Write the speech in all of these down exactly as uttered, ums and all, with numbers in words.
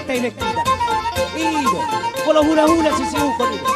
Tenek kita. Ido. Kalau hula-hula sisiukon ido.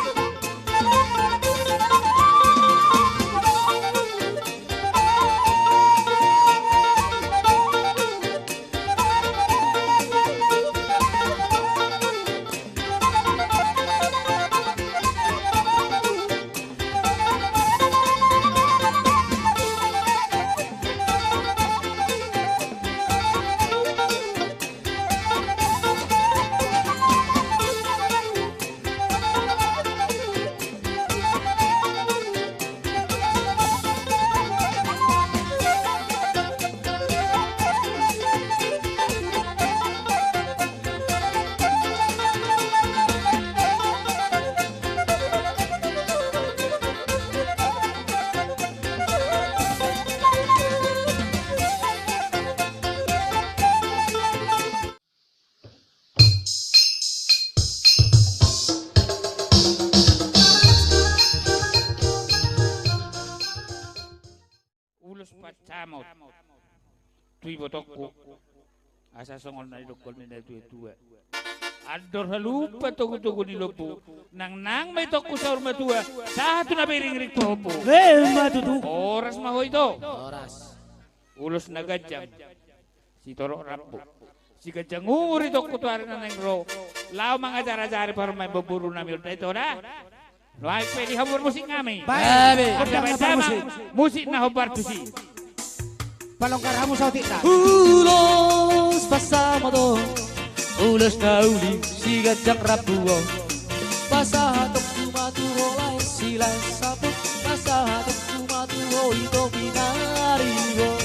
Ulos pansamot tu ibotongku. Asa songon na nidokkon ni na tua-tua. Andor halumpang togu-togu ni lombu. Nangnang ma itongku saur matua. Sahat tu na biriring pahompu. Emma tutu. Horas ma ho ito. Horas. Ulos na ganjang. Sitorop rambu. Siganjang umur itongku tu ari na naeng ro. Laho mangajar-ajari parumaen boru nami on da ito da. Nuaeng pe di hamu parmusik nami. Baik. Asa baen damang musik na hombar tusi. Palonggar hamu saotik na. Ulos pansamot on. Ulos na uli siganjang rambu on. Pasahatonku ma tu ho lae silas saput. Pasahatonku ma tu ho ito pinaribot.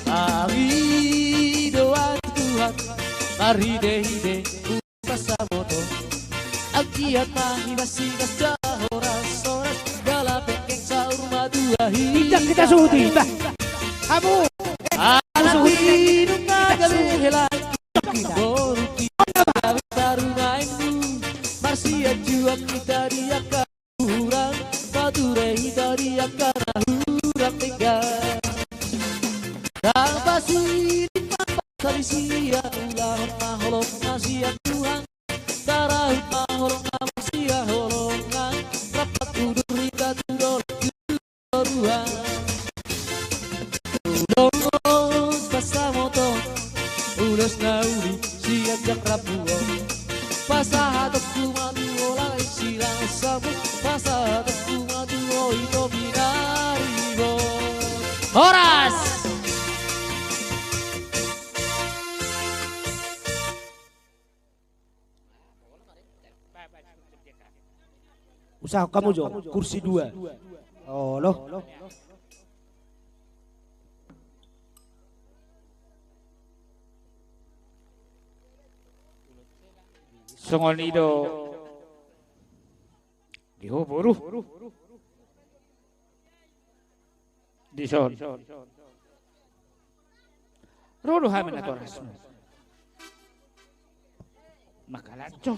Pangidoan Tuhan marhite-hite ulos pansamot on. Anggiat ma himas-himas jala horas-horas. Jala penggeng saur matua hita. Tidak kita suti. Hamu. Anak inung na gabe hela. Boru hita gabe parumaenmu. Marsianjuang hita di angka hurang, pature hita di angka na hurang denggan. Ndang pasidi ma pansarian, ulahon ma holong na sian Tuhan. Tarahut ma holong na muse sian holongan. Rap ma tudur hita tu dolok tu toruan. Ulos pansamot on, ulos na uli siganjang rambu on. Pasahatonku ma tu ho lae silas saput, pasahatonku ma tu ho ito pinaribot. Horas. Usaha hamu jo, kursi dua. Olo. Songon i do di ho boru. Dison. Ro do hami natorasmu. Mangkalanco.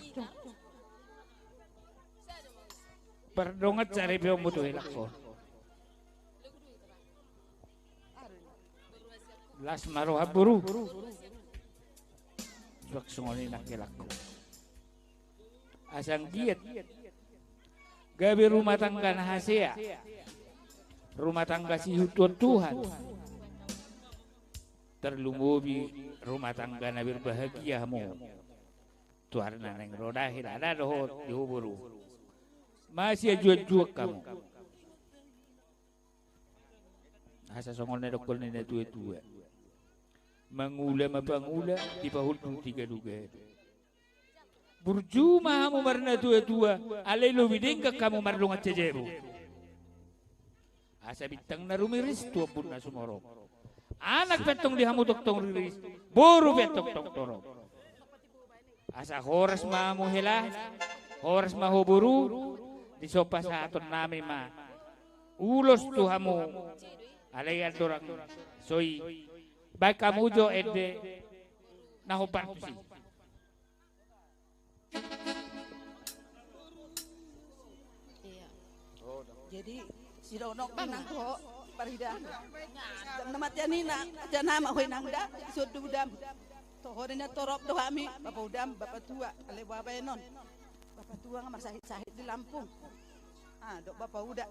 Pardongan saripeonmu tu helangkon. Las ma roham boru. Suang songon i nang helangkon. Asa anggiat gabe rumah tangga na hasea, rumah tangga sihutuon Tuhan, tarlumobi rumah tangga na berbahagia hamu. Tu ari na naeng ro da hela da dohot di ho boru. Masianjuanjuan hamu. Asa songon na nidokkon ni na tuatua. Mangula ma pangula, dipahundul di gaduga. Burju ma hamu marnatuatua, alai lobi denggan hamu mardongan sijabu. Asa bintang na rumiris tu ombun na sumorop. Anak pe antong di hamu tongtong riris, boru pe antong tongtong torop. Asa horas ma hamu hela, horas ma ho boru, dison pasahatonnami ma ulos tu hamu. Alai andorang so i, baen hamu jo ende na hombar tusi. Iya. Jadi sidok nang ho parida. Jam na mate ni na, jam na ma ho inang da, songon dudam. Toho do na torop do hami, bapa uda, bapa tua, ale bapa enon. Bapa tua nga marsahit-sahit di Lampung. Ah, dok bapa uda.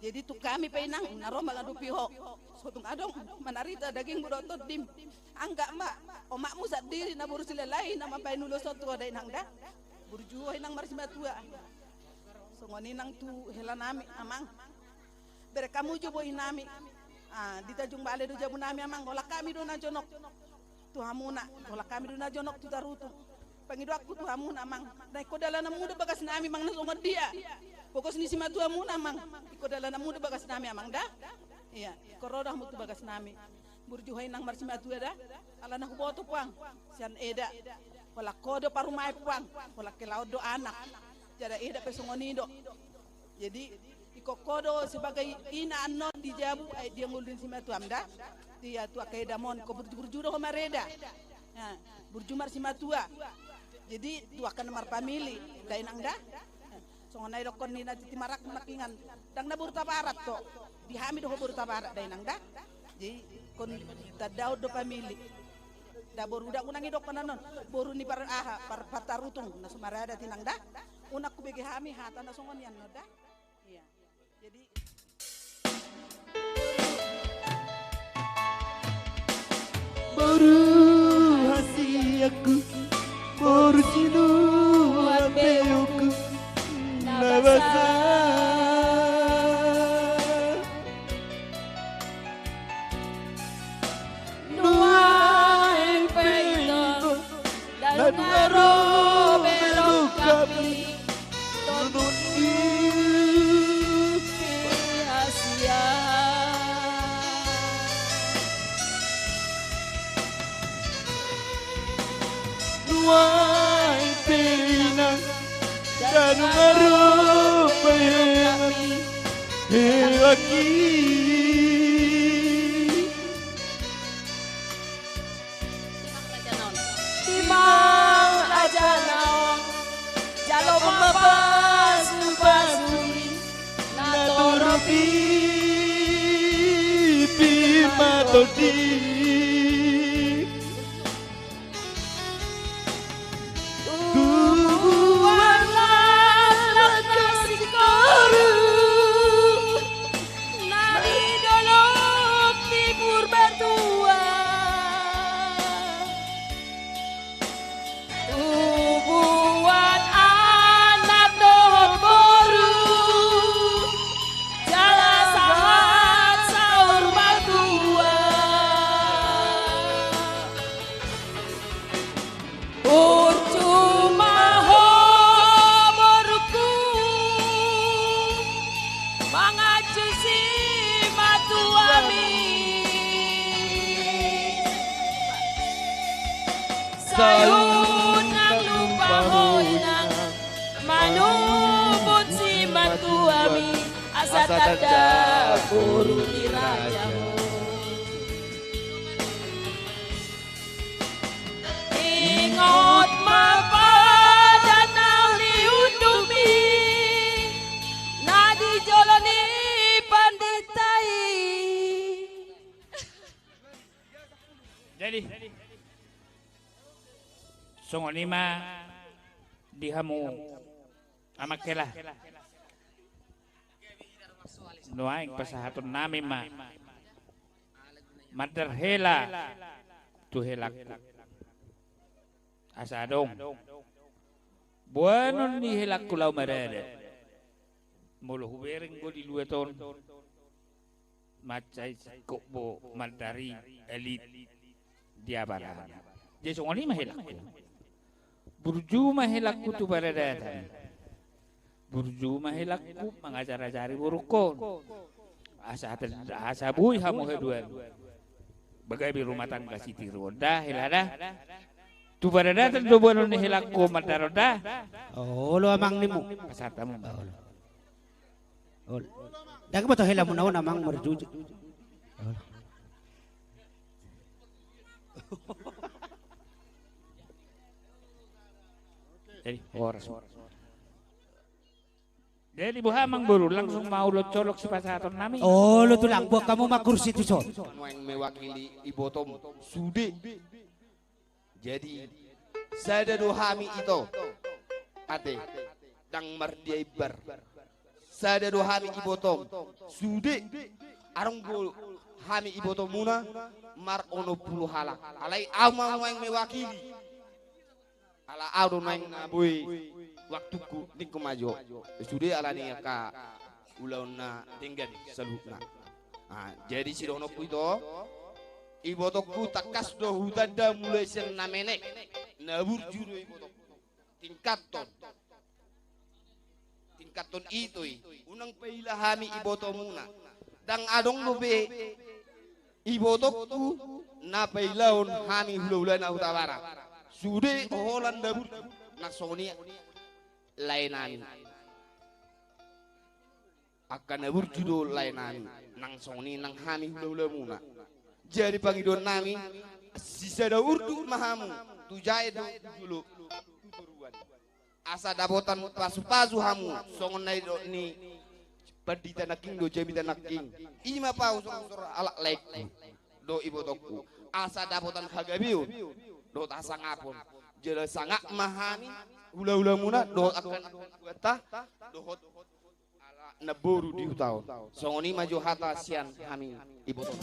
Jadi tu hami pe inang, na ro mangadopi ho. Sotung adong manarita dagingmu dohot tondim. Angka ma, omakmu sandiri na boru Silalahi na mambahen ulos on tu ho da inang da. Burju ho inang marsimatua. Songon i nang tu hela nami amang. Bereng hamu jo bohi nami. Ah, di Tanjung Balai do jabu nami amang, holan hami do na jonok tu hamuna, holan hami do na jonok tu Tarutung. Pangidoanku tu hamuna amang, na ingkon dalananmu do bagas nami amang, na songon dia. Pogos ni simatuamuna amang, ingkon dalananmu do bagas nami amang da. Ia, ingkon ro do hamu tu bagas nami. Burju ho inang marsimatua da. Ala na huboto puang, sian eda. Holan ho do parumaen puang, holan helaon do anak. Jala eda pe songon i do. Jadi ingkon ho do sebagai ina annon di jabu, ai dia ngolu ni simatuam da. Dia tu angka edamon, ingkon burju-burju do ho mareda. Nah, burju marsimatua. Jadi tu angka na marpamili da inang da. Songon na didokkon ni na titi marak nangkiningan. Ndang na boru Tabarat ho. Di hami do ho boru Tabarat da inang da. Jadi ingkon tandaon do pamili. Da boru da unang didokkon annon. Boru ni par aha, par, par Tarutung na so maradat inang da. Unang hubege hami hata na songon i annon da. Ia. Jadi boru hasianku, boru sinuan beoku, na basa. Nuaeng pe inang, ndang ro be lengkap i. Tonun i pe hasian. Nuaeng pe inang, ndang ro be lengkap i. Helak i. Timang raja naon, timang raja naon, jalo ma pasu-pasu i, na torop i pir ma tondi. Tubuan las na singkoru, na di dolok ni Purbatua. Tubuan anak dohot boru, jala sahat saur matua. Burju ma ho borungku, manganju simatuami. Sai unang lupa ho inang, manumbu simatuami, asa tanda boru ni raja ho. Ingot ma padan naung niundumi, na di jolo ni pandita i. Jadi songon i ma di hamu amang hela. Nuaeng pasahaton nami ma mandar hela tu helangku. Asa adong boanon ni helangku laho maradat. Molo hubereng do di luat on, mansai singkop do mandar i alit di abarana. Jadi songon i ma helangku. Burju ma helangku tu paradatan. Burju ma helangku mangajar-ajari borungkon. Asa, asa boi hamu haduan. Bagabe rumah tangga sitiruon da, hela da. Tu paradatan do boanon ni helangku mandaron da. Olo amang nimu. Pasahat hamu. Olo. Olo. Ndang boto helamu na on amang marjuju. Olo. Jadi horas. Jadi boha amang boru, langsung ma huoloi sipasahaton nami. Olo tulang, buat hamu ma kursi tuson. Nuaeng mewakili ibotom sude. Jadi, sada do hami ito. Ate, ndang mardia imbar. Sada do hami ibotom. Sude, adong do hami ibotomuna, mar onom pulu halak. Alai au ma naeng mewakili. Ala au do naeng na boi waktungku, ningku ma jo. Sude ala ni angka ulaon na denggan saluhutna. Ah, jadi sidohononku ito, ibotongku tangkas do hutanda mulai sian na menek, na burju do ibotongku. Tingkathon. Tingkathon ito i, unang paila hami ibotomuna. Ndang adong dope ibotongku na pailahon hami hulahulana Hutabarat. Sude holan na burju, nang songon i laenami. Angka na burju do laenami, nang songon i nang hami hulahulamuna. Jadi pangidoannami, sisada urduk ma hamu, tu jae do tu jolo, tu toruan. Asa dapotan pasupasu hamu, songon na nidok ni pandita nangkin do, jamita nangkin. I ma pausursur halak laengku dohot ibotongku. Asa dapotan hagabeon dohot hasangapon. Jala sangap ma hami hulahulamuna dohot angka na hubuanta dohot ala namboru di huta on. Songon i ma jo hata sian hami ibotom.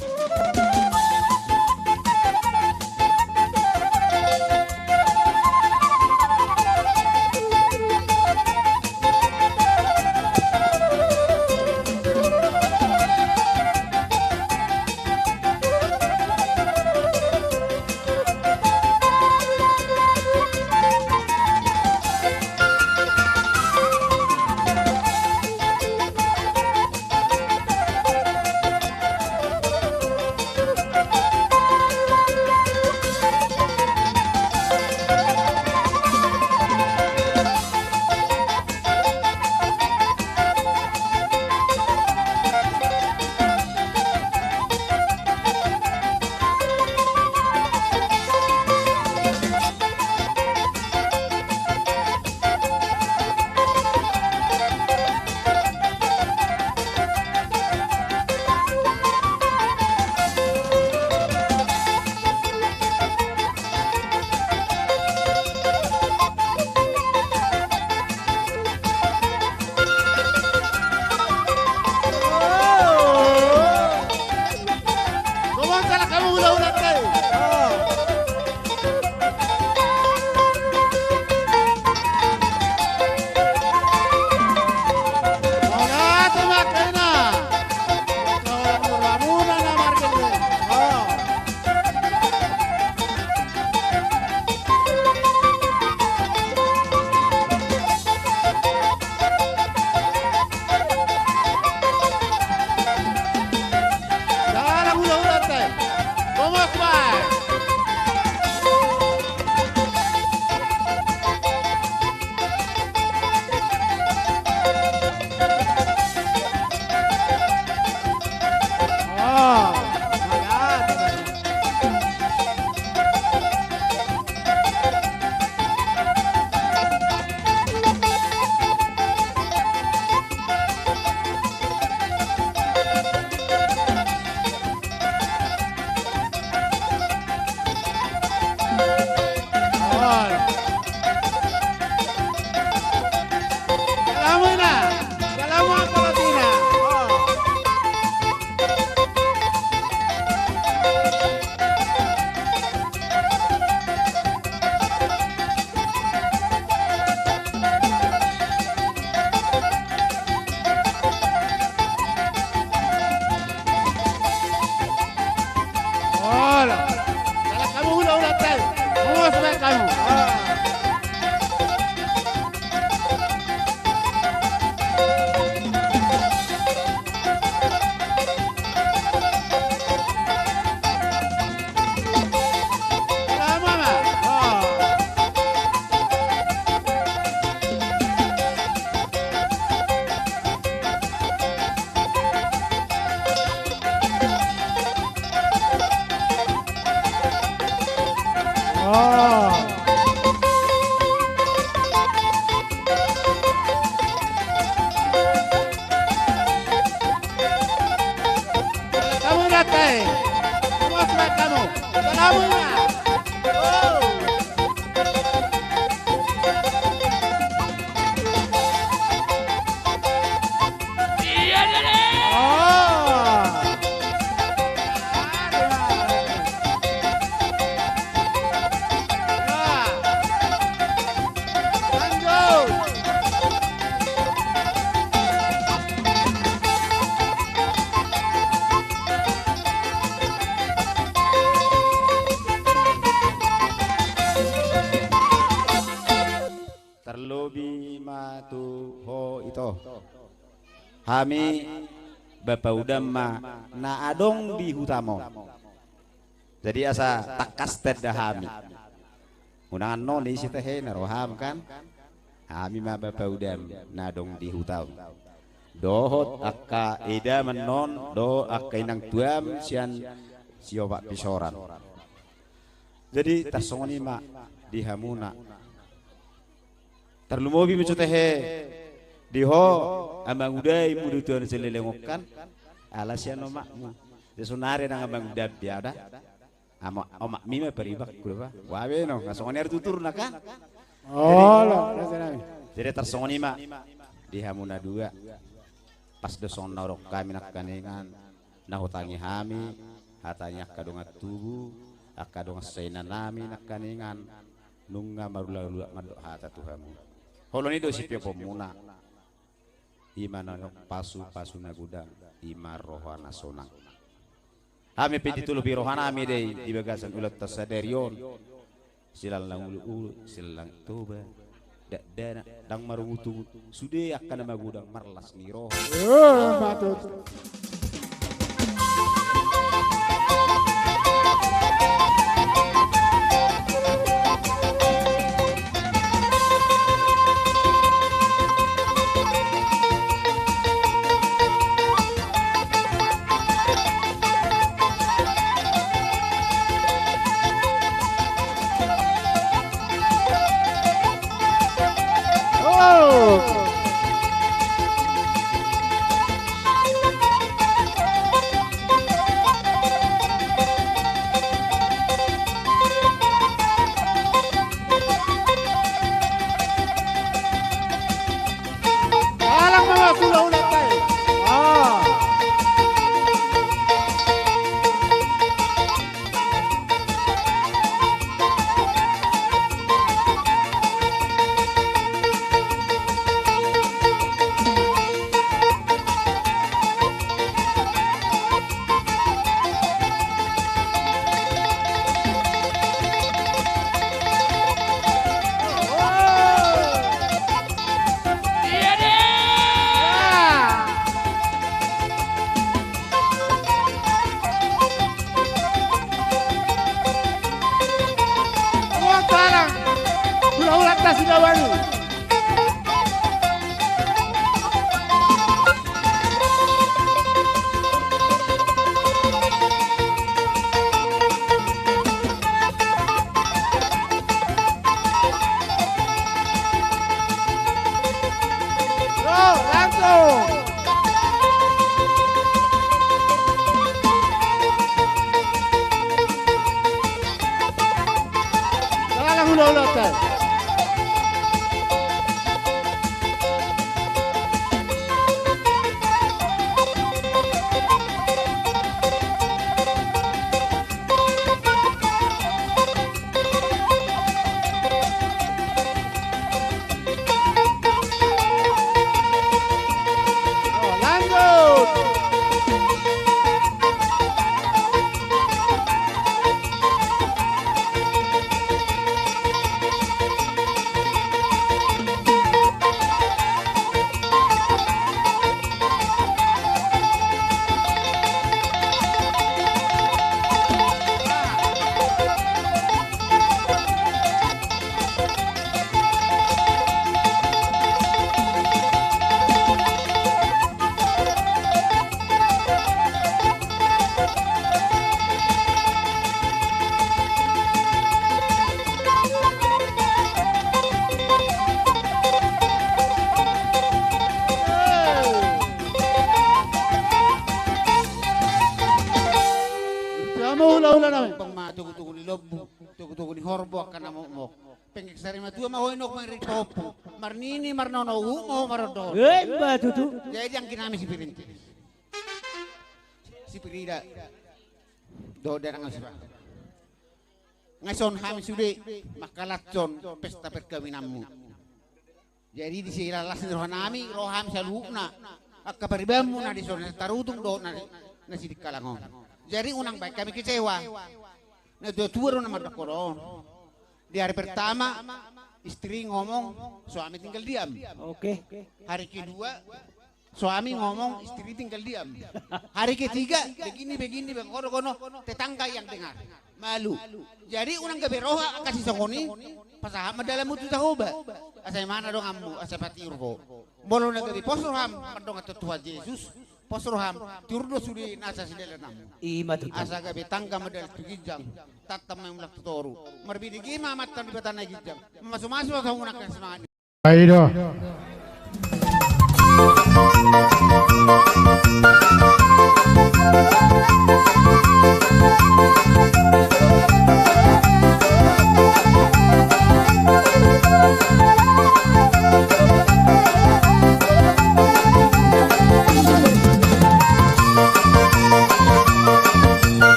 Tarlobi ma tu ho ito. Hami bapa udam ma na adong di hutam on. Jadi asa tangkas tanda hami. Unang annon i sitehena roham kan. Hami ma bapa udam na adong di hutam. Dohot angka idaman non dohot angka inang tuam sian siopat pisoran. Jadi tarsongon i ma di hamuna. Tarlumobi ma cotehe di ho amang uda i mudu tuan selelengokan ala sian omakmu. Jadi sonari nang amang uda biada. Ama omakmi ma paribakku do ba. Wabe no ngasongon i ar tuturna kan. Jadi tarsongon i ma di hamuna dua. Pas do songon na hudok hami nangkaningan na hutangi hami hata ni angka dongan tubu angka dongan sainanami nangkaningan. Nunga marulaulak mandok hata tu hamu. Holong i do sipioponmuna. Ima na pasupasu na godang. Ima roha na sonang. Hami pe ditolopi rohanami do i di bagasan ulaonta sadari on. Silang ulaon silang toba. Dakdanak ndang marungutungut sude angka na magodang marlas ni roha. Tuamu hulahula nami. Pang ma togutogu ni lombu, togutogu ni horbo angka na mokmok. Pengkek sari matua ma ho inok mangiriri pahompu. Marnini marnono uhum ma ho marondo. Emma tutu. Jadi anggi nami si Pirinti. Si Pirida. Dohot dainang nami si Ba. Nga dison hami sude mangkalashon pesta perkawinanmu. Jadi disi las ni roha nami, roha hami saluhutna. Angka paribanmu na dison na tarutung dohot na, na sidikalang on. Jadi unang baen hami kecewa. Na tuatua do na mandok on. Di hari pertama Istri ngomong, suami tinggal diam. Oke. Hari kedua, suami ngomong, istri tinggal diam. Hari ketiga, begini, begini, bang, kono, kono, tetangga yang dengar. Malu. Jadi, unang gabe roha angka sisongon i, pasahat ma dalanmu tu Jahowa. Asa imana donganmu, asa patiur ho. Molo na gabe pos roham, mandongan tu Tuhan Jesus, pos roham, tiur do sude nasa sidalananmu. Ima tutu. Asa gabe tangga ma dalan tu ginjang, tatap ma mulak tu toru. Marbinege ma amanta Debata na ginjang, mamasumasu ma hamu nangkin semangat. Ai do.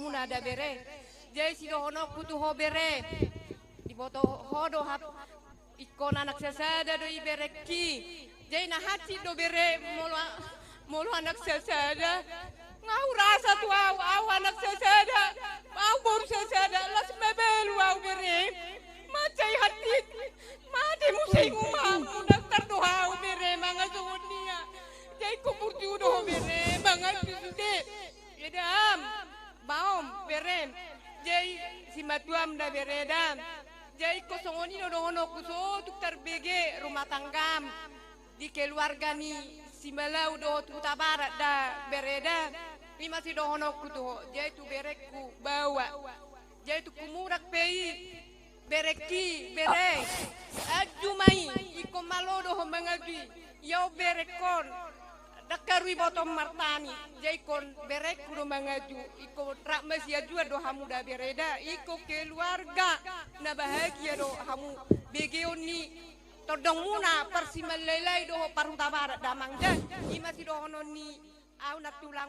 muna da bere. Jadi sidohononku tu ho bere, diboto ho do hap-, ingkon anak sasada do i berengki. Jadi na hansit do bere molo, molo anak sasada. Nga hurasa tu ahu, ahu anak sasada, ahu boru sasada, las mabalu ahu bere. Mansai hansit, mate muse ingumanmu, ndang tardohot ahu bere mangan songon i. Jadi ingkon burju do ho bere mangan sude. Eda am, baom, berem. Jadi simatuam da bere da. Jadi ingkon songon i do dohononku, so tung tarbege rumah tanggam di keluarga ni Simalau dohot Hutabarat da bere da. I ma sidohononku tu ho, jadi tu berengku baoa. Jadi tu Kumurang pe i, berengki bere, anju ma i, ingkon malo do ho manganju i. Ia on berengkon, ndang haru ibotom martani. Jadi ingkon berengku do manganju, ingkon rap masianjuan do hamu da bere da, ingkon keluarga na bahagia do hamu. Begeon ni tondongmuna parsimanlailai dohot parhutabarat da amang da. I ma sidohonon ni ahu nantulang.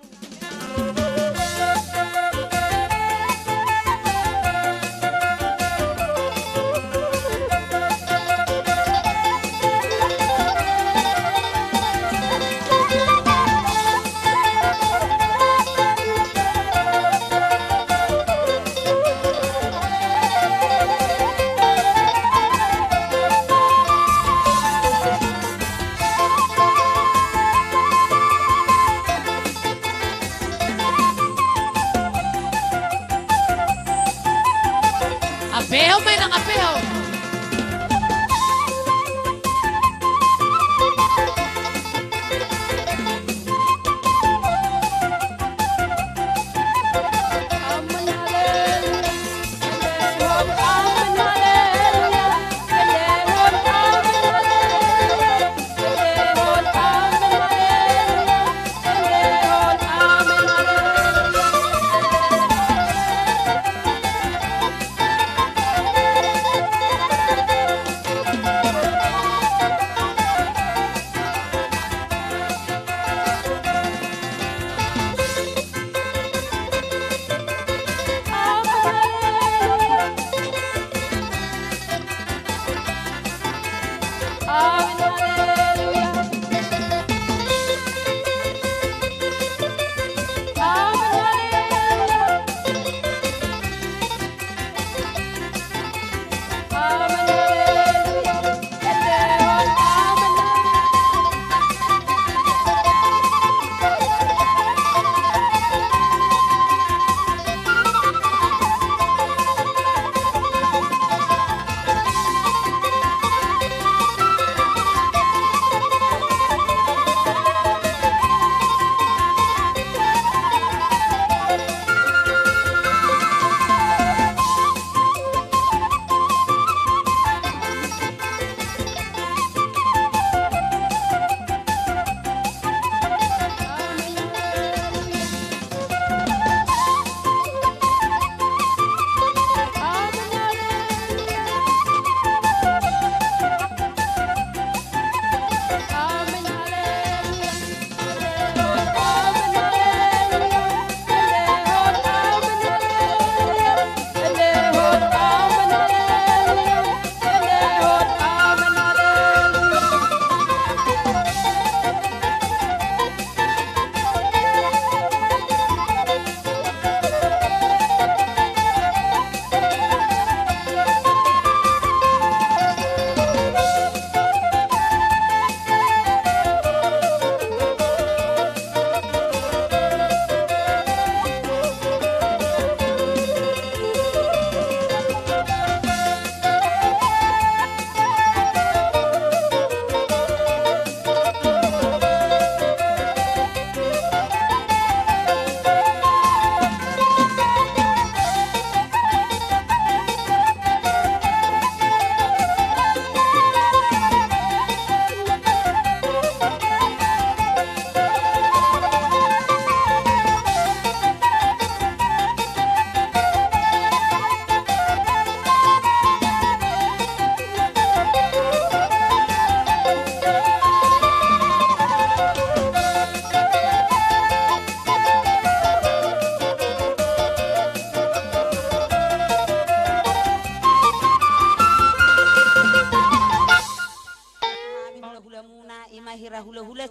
Apeho ma inang, apeho.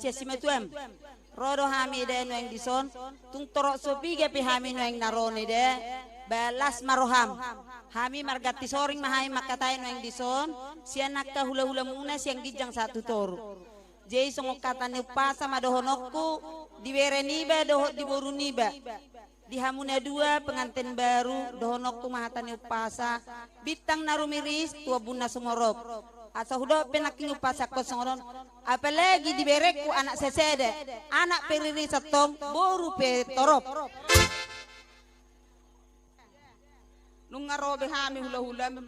Sian simatuam, ro do hami da nuaeng dison, tung torop so piga pe hami nuaeng na ro ni da, ba las ma roham. Hami marganti soring ma hami mangkatai nuaeng dison, sian angka hulahulamuna sian ginjang sahat tu toru. Jadi songon hata ni umpasa ma dohononku, di bere niba dohot di boru niba. Di hamu na dua pengantin baru, dohononku ma hata ni umpasa, bintang na rumiris tu ombun na sumorop. Asa hudok pe nangkin umpasangkon songon on, apalagi di berengku anak sasada, anak pe riris antong, boru pe torop. Nunga ro be hami hulahulam,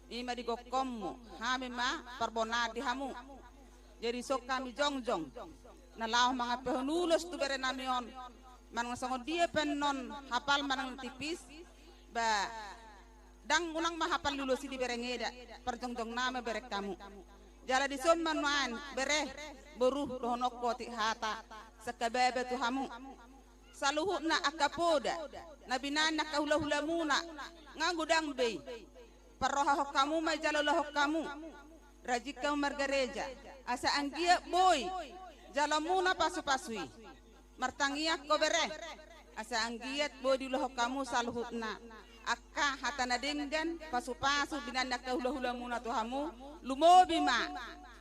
i ma di gokhonmu, hami ma parbonaan di hamu. Jadi songon hami jongjong na laho mangampehon ulos tu berenami on, manang songon dia pe annon hapal manang na tipis, ba ndang unang ma hapal ulos i di berengeda, parjongjongnami bereng hamu. Jala dison ma nuaeng bere, boru, dohononku otik hata sian angka baba tu hamu. Saluhutna angka poda na binahen angka hulahulamuna, nga godang be i. Parrohahon hamu ma i jala ulahon hamu. Rajin hamu margareja, asa anggiat boi jalomuna pasupasu i. Martangiang ho bere, asa anggiat boi diulahon hamu saluhutna angka hata na denggan, pasupasu binahen angka hulahulamuna tu hamu, lumobi ma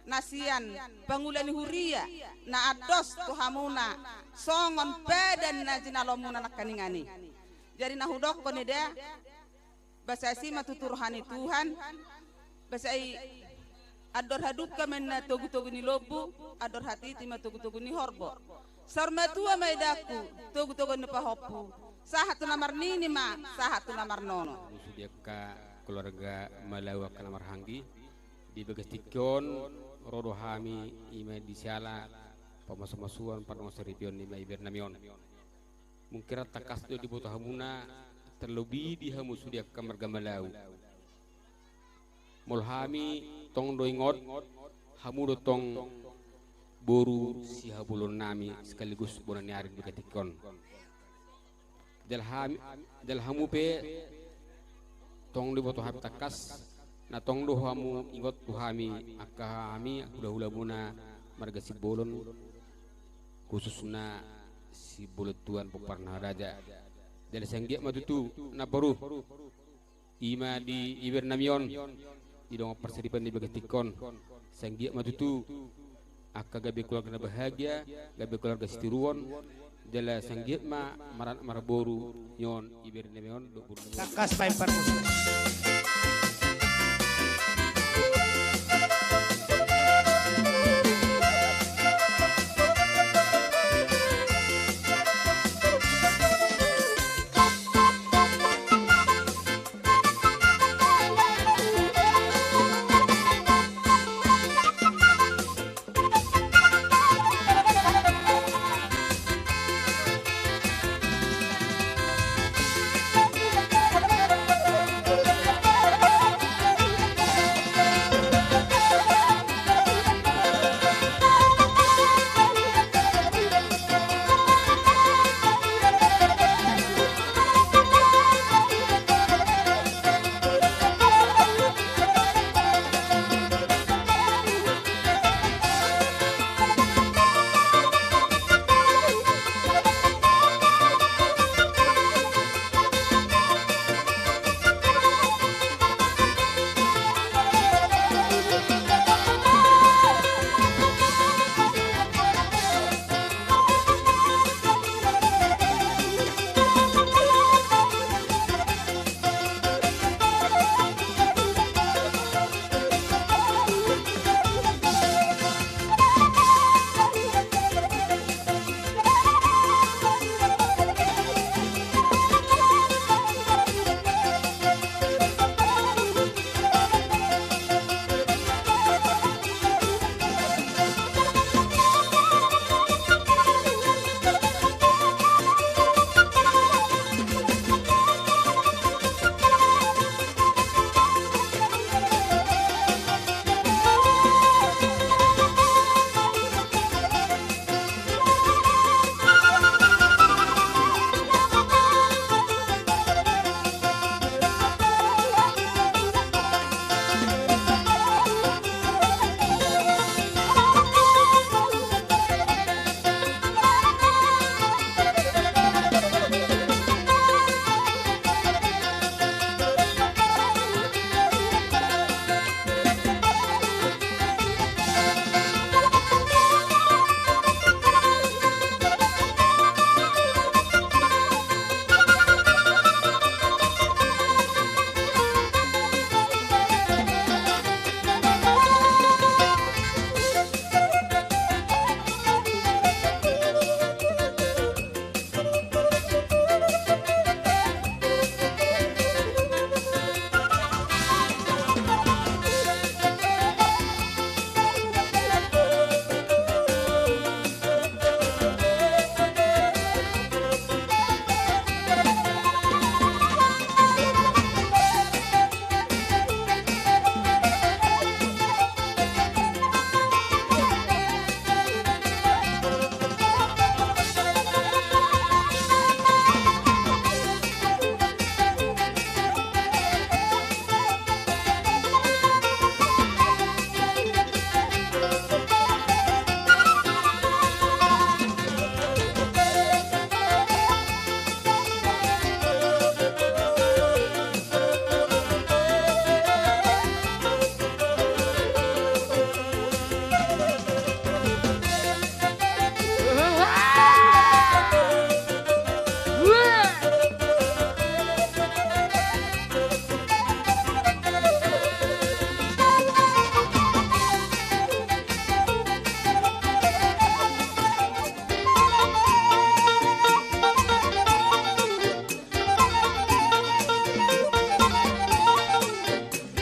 na sian pangula ni huria na andos tu hamuna songon padan na jinalomuna nangkiningan i. Jadi na hudokkon i da, ba sai asi ma tutu roha ni Tuhan, ba sai andor hadungka ma inna togutogu ni lombu, andor hatiti ma togutogu ni horbo. Saur matua ma edangku togutogu ni pahompu, sahat tu na marnini ma sahat tu na marnono. Sude angka keluarga Malau angka na marhahaanggi, di bagas tingki on ro do hami i ma di siala pamasumasuon pardongansaripeon i ma iberenami on. Mungkin rap tangkas do diboto hamuna, terlebih di hamu sude angka marga Malau. Molo hami tong do ingot, hamu do tong boru sihabolononnami sekaligus bona ni ari di bagas tingki on. Jala hami, jala hamu pe tong diboto hami tangkas, na tong do hamu ingot tu hami angka hami hulahulamuna marga Simbolon, khususna Simbolon Tuan Pomparan Haraja. Jala sai anggiat ma tutu na boru, i ma di iberenami on, di dongan parsaripeon di bagas tingki on. Sai anggiat ma tutu angka gabe keluarga na bahagia, gabe keluarga sitiruon, jala sai anggiat ma maranak marboru nion iberenami on dohot boru. Tangkas baen parmusik.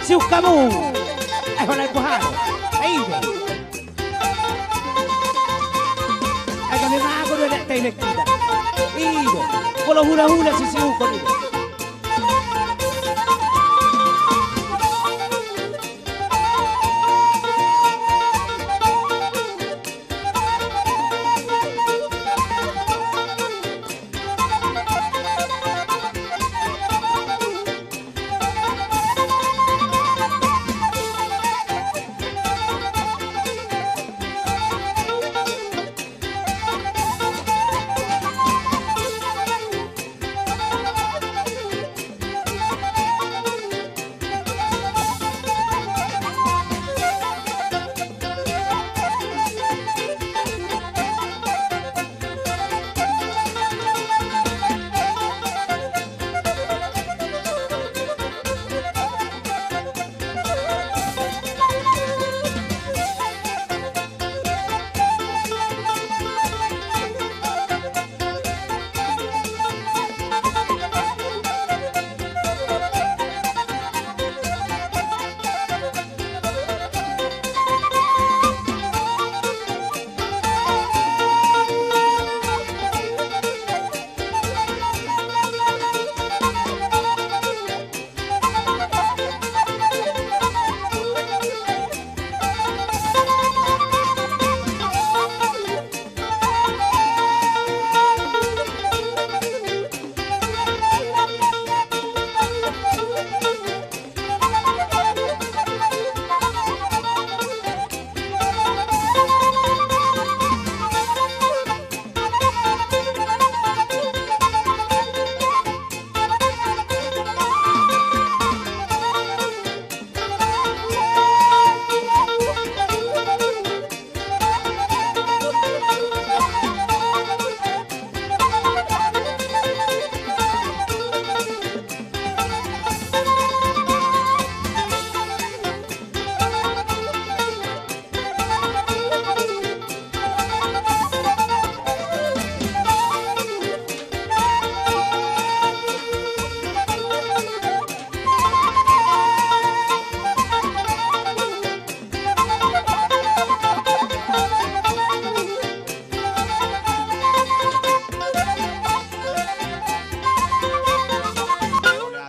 Siuk hamu. Eh, holan boha do? Ai do. Ai gabe mago do adat tailek hita. I do. Molo hulahula sisiukon i do.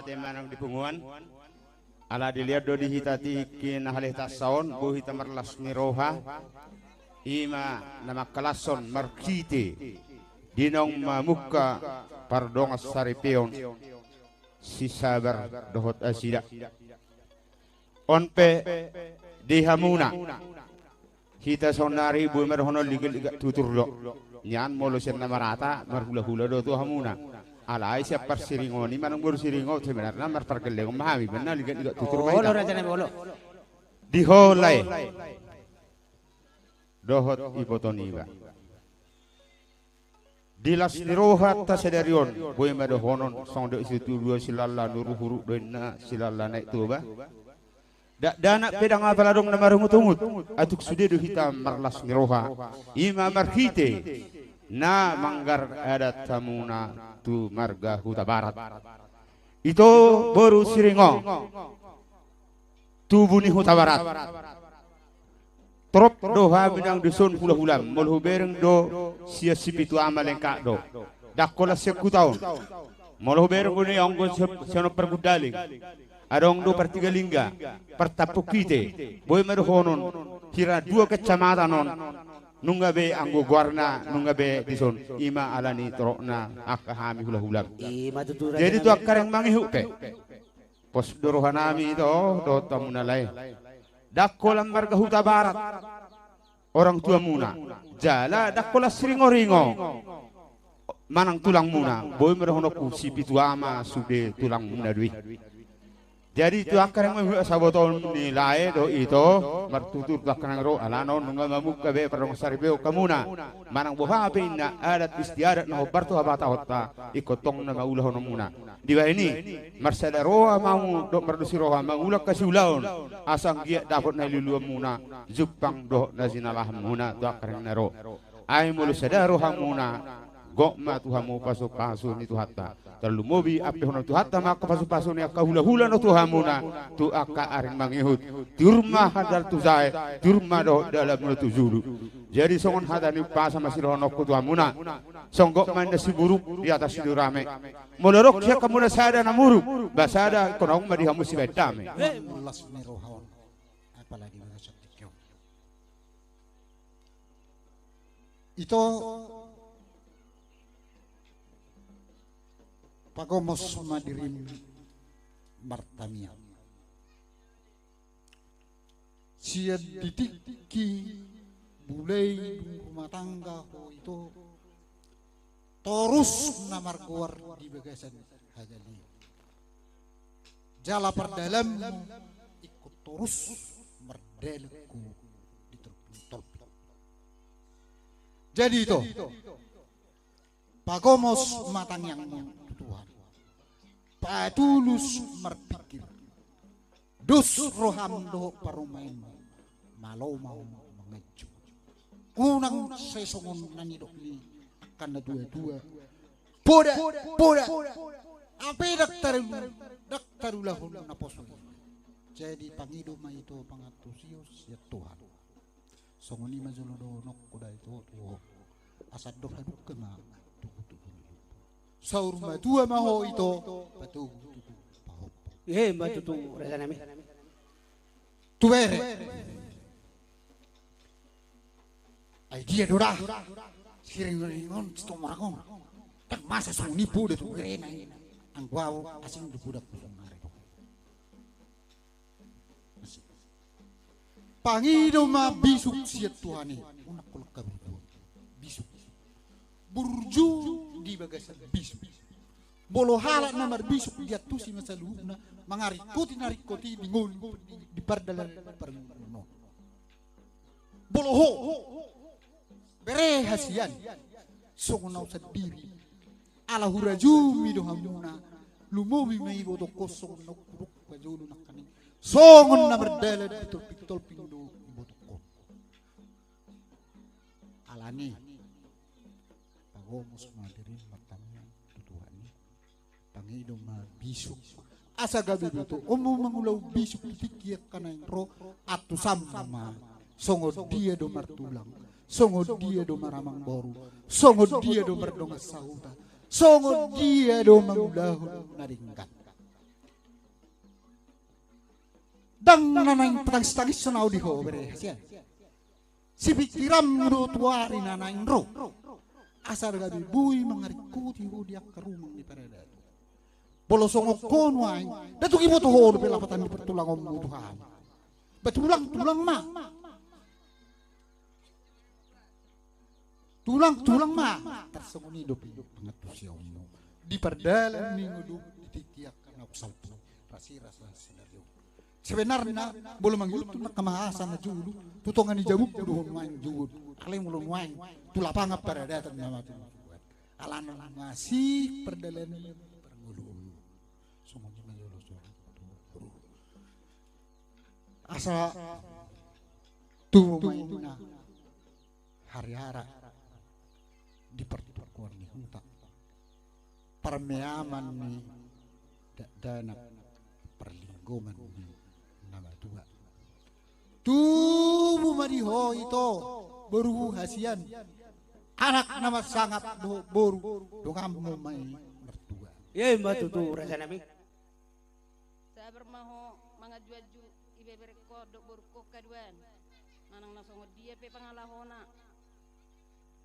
Ate manang di punguan. Ala dilehon do di hita tingki na halehonsa on, boi hita marlas ni roha. I ma na mangkalashon marhite di naung mamungka pardongansaripeon si Sabar dohot Asida. On pe di hamuna. Hita saonnari boi ma dohonon ligatligat tutur do. Nian molo sian na marata marhulahula do tu hamuna. Alai sian parsiringon i manang boru Siringo sebenarna marpargellengon ma hami, baen na ligatligat tutur ma hita. Olo, raja nami, olo. Di ho lae dohot iboto niba. Di las ni rohanta sadari on, boi ma dohonon, songon dok situtua, silala ni uruhuru do inna, silala ni Aek Toba. Dakdanak pe ndang apala adong na marungutungut, atik sude do hita marlas ni roha. I ma marhite na manggarar adat hamuna tu marga Hutabarat. Ito boru Siringo, tubu ni Hutabarat. Torop do hami nang dison hulahulam, molo hubereng do sian Sipitu Ama lengkap do. Ndang holan sian huta on. Molo hubereng do ni anggo sian, sian on Pargundaling. Adong do Partigalingga, Partampuk Hite, boi ma dohonon, hira dua kecamatan on, nunga be anggo goarna, nunga be dison, i ma ala ni torop na angka hami hulahulam. I ma tutu, raja nami. Jadi tu angka reng mangihut pe. Pos do rohanami ito, dohot hamuna lae. Ndang holan marga Hutabarat orang tuamuna. Jala ndang holan siringoringo manang tulangmuna. Boi ma dohononku Sipitu Ama sude tulangmuna do i. Jadi tu angka reng mangihut sabotoon ni lae dohot ito, martutur tu angka na ro, alana on nunga mamungka be pardongansaripeon hamuna. Manang boha pe inna adat istiadat na hombar tu habatahonta, ingkon tong na mangulahononmuna. Dibahen i, marsada roha ma hamu dohot mardosi roha mangula hasiulaon, asa anggiat dapot na niluluanmuna, jumpang dohot na jinalahanmuna tu angka reng na ro. Ai molo sada rohamuna, gok ma tu hamu pasupasu ni Tuhanta. Tarlumobi ampehon Tuhanta ma angka pasupasu ni angka hulahula na tu hamuna, tu angka ari mangihut. Tiur ma handal tu jae, tiur ma dohot dalanmuna tu julu. Jadi songon hata ni umpasa ma sidohononku tu hamuna. Songgop ma inna siburuk di atas sidung rame. Molo adong sian hamuna sada na muruk, ba sada ingkon adong ma di hamu sibaen dame. Eh, las ni roha on. Apalagi dengan sedikit. Ito, pagomos ma dirim martamiang. Sian di tingki mulai dung rumah tangga ho ito, torus na margoar di bagasan hagalian. Jala pardalanmu ingkon torus mardalan ho di tolping-tolping. Jadi ito, pagomos ma tangiangmu tu Tuhan. Patulus marpingkir. Dos roham dohot parumaenmu. Malo ma ho manganju. Unang sai songon na nidok ni angka na tua-tua. Poda, poda. Hape ndang taru, ndang tarulahon naposo i. Jadi pangido ma ito pangantusion sian Tuhan. Songon i ma jolo dohononku da ito tu ho. Asa andor hadungka ma tubu-tubu ni lombu. Saur matua ma ho ito, patogu tutu pahompu. Emma tutu, raja nami. Tu bere. Ai dia do da. Siringiring on, sitomorang on. Ndang masa songon i poda tu berena i. Anggo au asing do podangku sonari. Pangido ma bisuk sian Tuhan i. Unang kolak ka burju. Bisuk. Burju di bagasan bisuk. Molo halak na marbisuk diantusi ma saluhutna, mangaringkuti na ringkot i di ngolu, di pardalan parngoluon. Molo ho bere hasian, songon au sandiri. Ala hurajumi do hamuna, lumobi ma ibotongkon songon na hudok pajolo nangkaning. Songon na mardalan di tolping-tolping do ibotongkon. Alani, pagomos ma dirim martamiang tu Tuhan i. Pangido ma bisuk. Asa gabe botoonmu mangulahon bisuk tu tingki angka naeng ro, antusam ma. Songon dia do martulang, songon dia do maramang boru, songon dia do mardongan sahuta, songon dia do mangulahon na denggan. Ndang na naeng patangis-tangis songon au di ho bere hasian. Sipingkiranmu do tu ari na naeng ro. Asa gabe boi mangaringkuti ho di angka rumang ni paradaton. Molo songon ho nuaeng, ndang tung iboto ho dope lapatan ni partulangonmu tu hami. Ba tulang, tulang ma. Tulang, tulang ma. Tarsongon i dope pangantusionmu. Di pardalan ni ngolu di tingki angka naung salpu. Rasi rasa sadari on. Sebenarna, molo mangihuthon angka mahasa na jolo, tu tonga ni jabungku do ho nuaeng jolo. Alai molo nuaeng, tu lapangan paradaton nama tu. Alana masih pardalan parngoluon. Songon i ma jolo songon. Asa tubu ma inna hariara di partungkoan ni huta, parmeaman ni dakdanak, parlinggoman ni na matua. Tubu ma di ho ito, boruhu hasian, anak na marsangap dohot boru, donganmu ma i martua. Ia ma tutu, raja nami. Sabar ma ho manganju-anju ibeberengkon dohot borungkon haduan. Manang na songon dia pe pangalahona,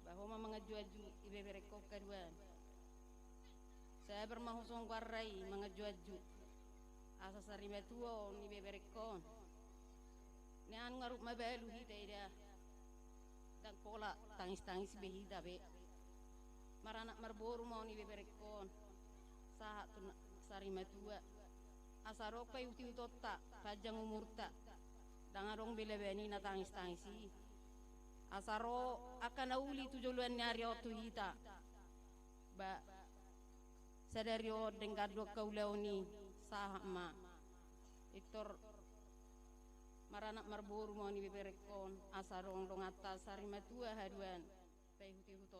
ba ho ma manganju-anju ibeberengkon haduan. Sabar ma ho songon goarna i manganju-anju. Asa sarimatua on ibeberengkon. Nian ngaruk mabalu hita ida. Ndang pola tangis-tangis be hita be. Maranak marboru ma on ibeberengkon. Sahat tu na-, sarimatua. Asa ro paihut-ihutonta, panjang umurta. Ndang adong be laban i na tangis-tangis i. Asa ro angka na uli tu joloan ni ari on tu hita. Ba sadari on denggan do angka ulaon i, sahat ma. Pintor maranak marboru ma on ibeberengkon, asa adong donganta sarimatua haduan. Paihut-ihut on.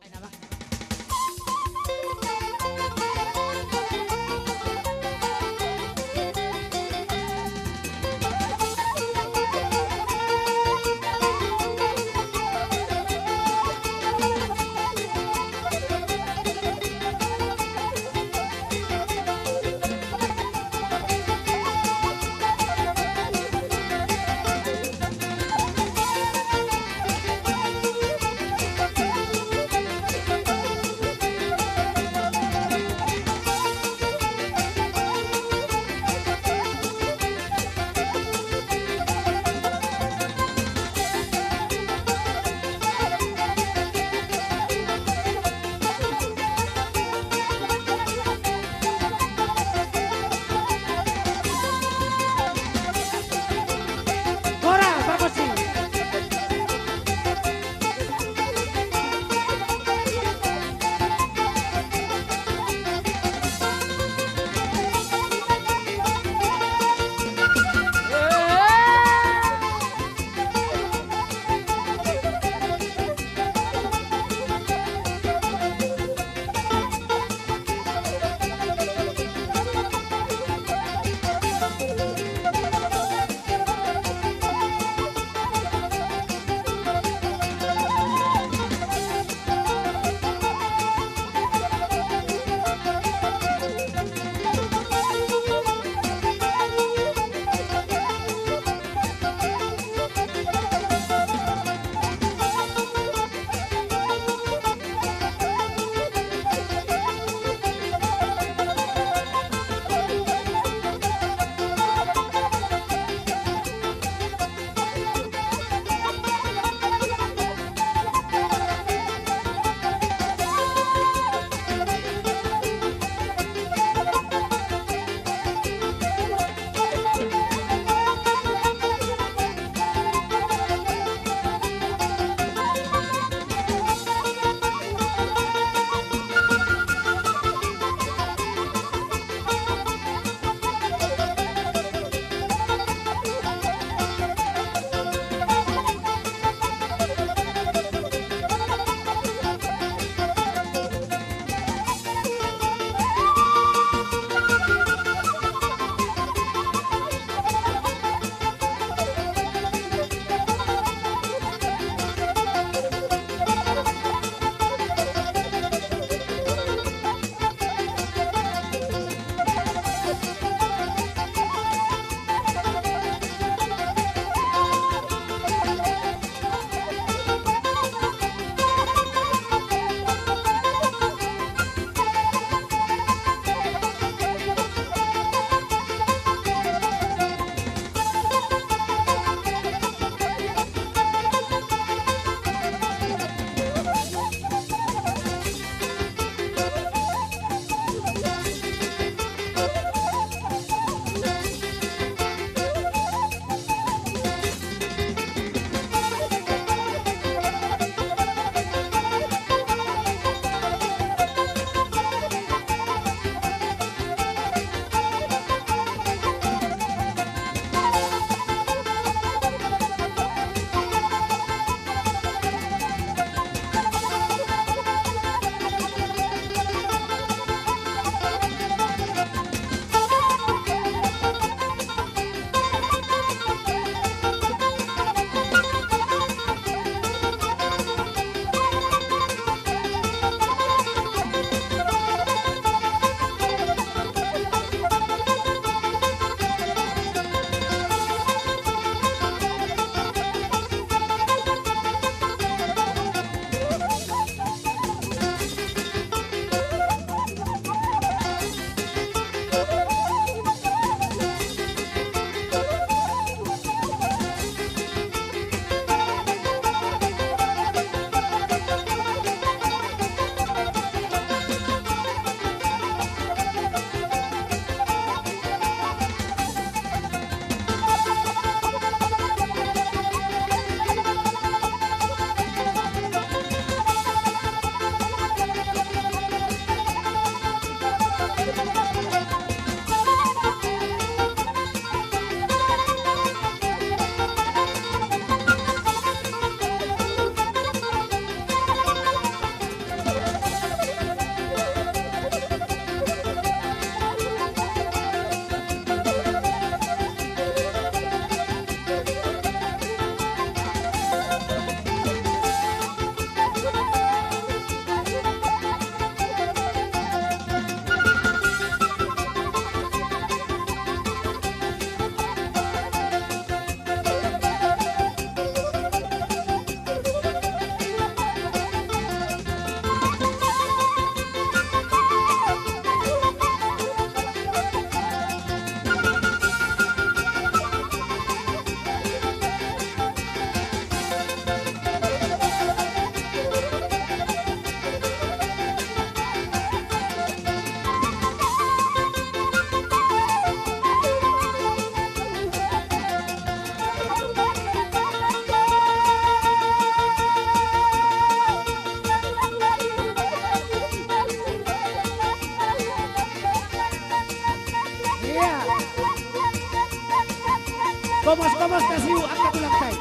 Gomos, gomos na siu, angka tulangta i.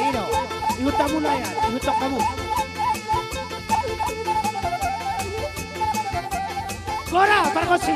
I do, ihut hamu na ia, ihut hamu. Gora, pargonsi.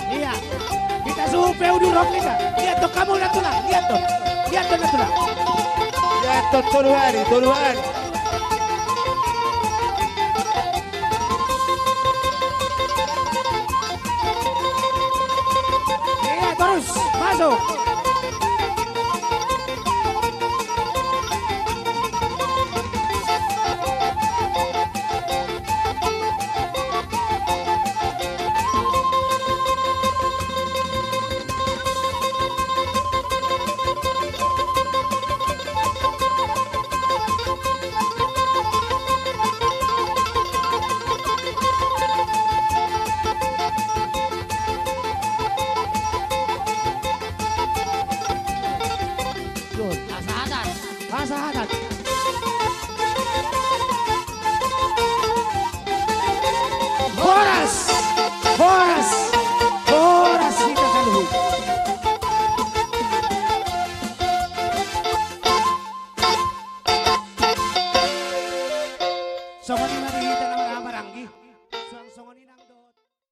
Ia, hita suhut pe udur hok hita. Liat do hamu na tulang, liat do. Liat do na tulang. Liat do, tolu ari, tolu ari. Iya, terus masuk. Pasahaton. Pasahaton. Horas! Horas! Horas hita saluhut. Songon i ma di hita na marhahamaranggi.